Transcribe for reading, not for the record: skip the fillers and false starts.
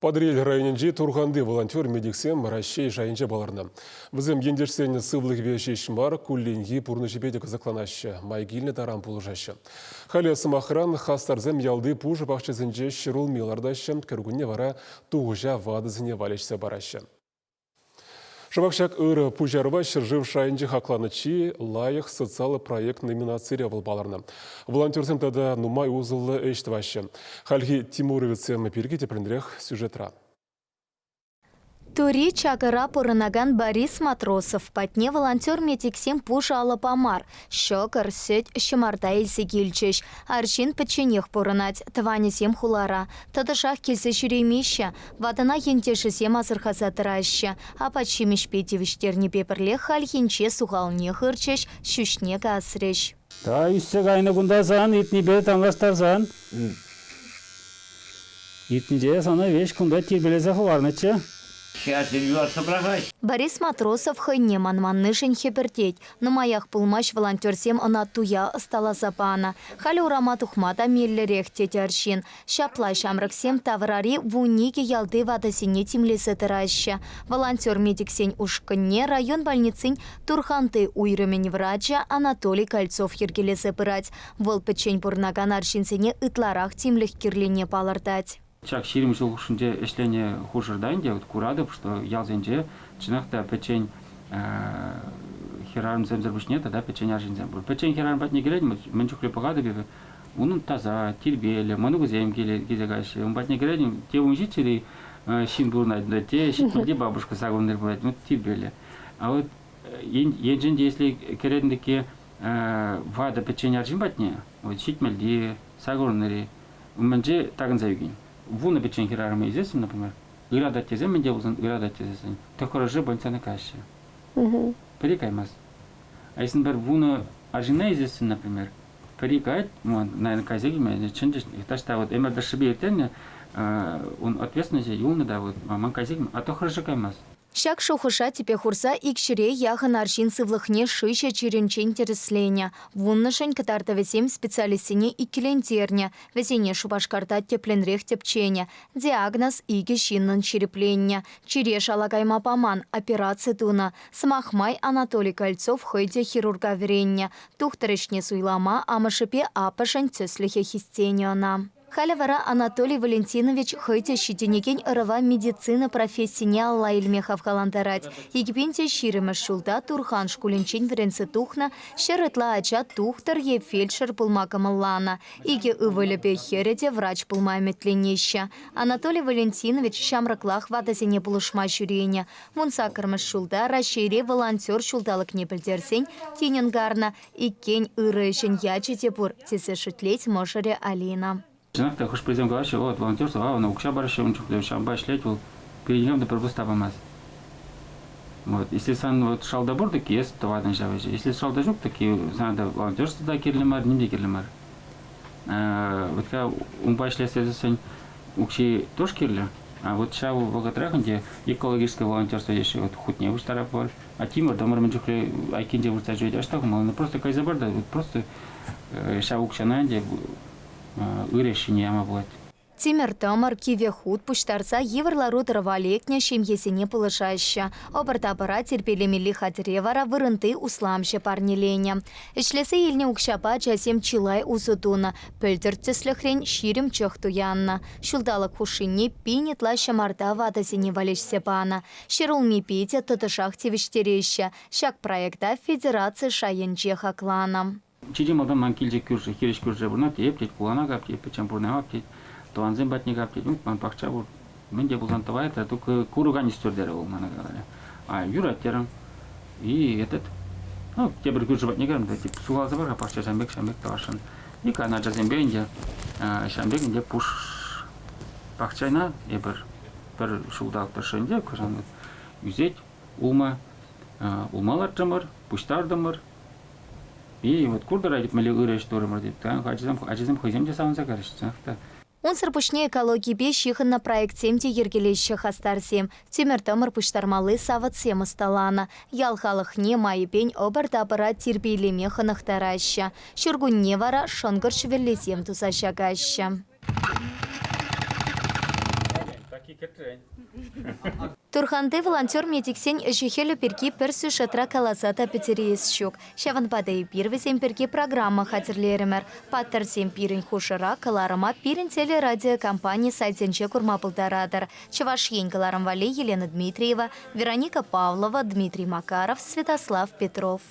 Патӑрьел районӗнчи Турханти волонтер-медиксем Раҫҫей шайӗнче палӑрнӑ. Вӗсем ентешсен сывлӑхӗпе ҫеҫ мар, кулленхи пурнӑҫӗпе те кӑсӑкланаҫҫӗ, май килнӗ таран пулӑшаҫҫӗ. Халӗ, сӑмахран, хастарсем ялти пушӑ пахчасенче ҫӗрулми лартаҫҫӗ, кӗркунне вара тухӑҫа ватӑсене валеҫсе параҫҫӗ. Шӑпах ҫак ырӑ пуҫарӑва ҫӗршыв шайӗнче хакланӑ чи лайӑх социаллӑ проект номинацире вӑл палӑрнӑ. Волонтерсем тата нумай усӑллӑ ӗҫ тӑваҫҫӗ. Хальхи тимуровецсем пирки тӗплӗнрех сюжетра. Тури Чакӑра пурӑнакан Борис Матросов патне волонтер-медиксем пушӑ алӑпа мар, ҫӑкӑр, сӗт, ҫӑмарта илсе килчӗҫ. Арҫын пӗчченех пурӑнать, тӑванӗсем хулара. Тӑтӑшах килсе ҫӳреймеҫҫӗ. Ватӑна ентешӗсем асӑрхаса тӑраҫҫӗ. Апат-ҫимӗҫпе тивӗҫтернипе пӗрлех хальхинче сухалне хырчӗҫ, ҫӳҫне касрӗҫ. Та ӳссе кайнӑ кунта сан иртнипе танлаштарсан. Иртнинче сана веҫ кунта тирпейлесе хӑварнӑччӗ. Борис Матросов хӑйне манманнишӗн хӗпӗртет. Нумаях пулмасть волонтерсем ӑна туя ӑсталаса панӑ. Халӗ урама тухма та меллӗрех, тет арҫын. Ҫапла ҫамрӑксем таврари 12 ялти ватӑсене тимлесе тӑраҫҫӗ. Волонтер-медиксен ушкӑнне район больницин Турханти уйрӑмӗн врачӗ Анатолий Кольцов йӗркелесе пырать. Вӑл пӗччен пурӑнакан арҫынсене ытларах тимлӗх кирлине палӑртать. Ҫак 20 ҫул хушшинче ӗҫленӗ хушӑрта ӗнтӗ куратӑп, что ялсенче чӑнах та пӗччен хӗрарӑмсемсӗр пуҫне тата пӗччен арҫынсем пур. Пӗччен хӗрарӑм патне кӗрет, мӗн чухлӗ пӑхатӑп эпӗ, унӑн таса, тирпейлӗ, мӑнукӗсем килсе каяҫҫӗ. Ун патне кӗретӗн, те ун ҫиччӗри ҫын пурӑнать, те ҫитмӗлти бабушка сакӑннӑ пулать, ну тирпейлӗ. А вот енчен те если кӗретӗн таки ватӑ пӗччен арҫын патне, вот ҫитмӗлти, сакӑрӑннӑри, умӗнче такӑнса ӳкен. Вунӑ пӗччен хӗрарӑма илсессӗн, например, ыратать тесе мӗн те пулсан ыратать тесессӗн, тӑххӑрӑшӗ больницана каҫҫӗ. Пӗри каймасть. А если, например, вунӑ арҫынна илсессӗн, например, пӗри каять, наверное, кайса килме, чӗнчӗҫ, таҫта вот ӗмӗр тӑршшӗпе ирттернӗ, ун ответственноҫӗ юлнӑ та вот, ман кайса килме, а тӑххӑрӑшӗ каймасть. Ҫак шухӑша тӗпе хурса икҫӗре яхӑн арҫын сывлӑхне шыҫӑ чирӗнчен тӗрӗсленӗ. Вуннӑшӗн кӑтартӑвӗсем специалистсене иккӗлентернӗ. Вӗсене Шупашкарта тӗплӗнрех тӗпченӗ. Диагноз икӗ ҫыннӑн ҫирӗпленнӗ. Чире шала кайма паман, операци тунӑ. Сӑмах май, Анатолий Кольцов хӑй те хирурга вӗреннӗ. Тухтӑр ӗҫне суйлама амӑшӗпе аппӑшӗн тӗслӗхӗ хистенӗ ӑна. Халӗ вара Анатолий Валентинович хӑй те ҫитӗнекен ӑрӑва медицина профессине алла илме хавхалантарать. 2020-мӗш ҫулта Турхан шкулӗнчен вӗренсе тухнӑ ҫӗр ытла ача тухтӑр е фельдшер пулма кӑмӑлланӑ. Икӗ ывӑлӗпе хӗрӗ те врач пулма ӗмӗтленеҫҫӗ. Анатолий Валентинович ҫамрӑклах ватӑсене пулӑшма ҫӳренӗ. Вунсаккӑрмӗш ҫулта Раҫҫейре волонтер ҫулталӑкне пӗлтерсен тин ӑнкарнӑ. Иккен, ырӑ ӗҫӗн ячӗ те пур, тесе шӳтлет мӑшӑрӗ Алина. Чӑнах та, хӑш-пӗрисем калаҫҫӗ, вот, волонтерство, а, ӑна укҫа параҫҫӗ ун чухлӗ, ҫавӑнпа ӗҫлет вӑл. Пирӗн те пӗр пус та памасть. Вот. Если сан вот шалта пур тӑк, эс тӑватӑн ҫав ӗҫе. Если шалта ҫук тӑк, сана та волонтерство та кирлӗ мар, ним те кирлӗ мар. Вот унпа ӗҫлес тесен укҫи тоже кирлӗ. А вот ҫав вӑхӑтрах ӗнтӗ экологическое волонтерство теҫҫӗ, вот хутне пуҫтарап вӑл. А тимӗр тӑмӑр мӗн чухлӗ айккинче выртса ҫӳрет, ӑҫта хумалла? Просто кайса пар та, просто ҫав укҫана ӗнтӗ ырӑ ӗҫ ҫине яма пулать. Тимӗр-тӑмӑр, кивӗ хут пуҫтарса йывӑр лару-тӑрӑва лекнӗ ҫемьесене пулӑшаҫҫӗ. Ӑпӑр-тапӑра тирпейлемелли хатӗре вара вырӑнти усламҫӑ парнеленӗ. Ӗҫлесе илнӗ укҫапа ачасем чылай усӑ тунӑ. Пӗлтӗр, тӗслӗхрен, 20 чӑх туяннӑ. Ҫулталӑк хушшине пин ытла ҫӑмарта ватӑсене валеҫсе панӑ. Ҫӗрулмипе те тӑтӑшах тивӗҫтереҫҫӗ. Ҫак проекта федераци шайӗнче хакланӑ. Чи малтан ман килчӗ кӳршӗ, хирӗҫ кӳрше пурӑнать, эп тет, хулана кап тет, пӗччен пурӑнаймап тет, тӑвансем патне кап тет, ман пахча пур, мӗн те пулсан тӑвать, а только курӑк ан ӳстер терӗ вӑл мана каларӗ. А юрать терӗм. И этот, ну, тепӗр кӳршӗ патне кайрӑм та, тип, сухаласа пар-ха пахча ҫам пек, ҫам пек тӑвасшӑн. И кайнӑ ачасемпе ӗнтӗ, ҫам пек ӗнтӗ пуш пахчана эпир пӗр ҫулталӑк тӑршшӗнче кӑҫал ӳсет улма. Улма лартрӑмӑр, пуҫтартӑмӑр. И вот куртӑр мӗнле ырӑ ӗҫ турӑмӑр тет. Ачасем, ачасем хӑйсем те савӑнса кайрӗҫ, чӑнах та. Унсӑр пуҫне экологипе ҫыхӑннӑ проектсем те йӗркелеҫҫӗ хастарсем. Тимӗр-тӑмӑр пуҫтармалли савӑтсем ӑсталанӑ. Ял халӑхне майӗпен ӑпӑр-тапӑра тирпейлеме хӑнӑхтараҫҫӗ. Ҫуркунне вара шӑнкӑрч вӗллисем туса ҫакаҫҫӗ. Кӗртрен. Турханти волонтер-медиксен ӗҫӗ-хӗлӗ пирки пӗр сюжетра каласа та пӗтереес ҫук. Ҫавӑнпа та эпир вӗсем пирки программа хатӗрлерӗмӗр. Паттӑрсем пирӗн хушӑра кӑларӑма пирӗн телерадиокомпани сайтӗнче курма пултаратӑр. Чӑваш Ен кӑларӑм валли Елена Дмитриева, Вероника Павлова, Дмитрий Макаров, Святослав Петров.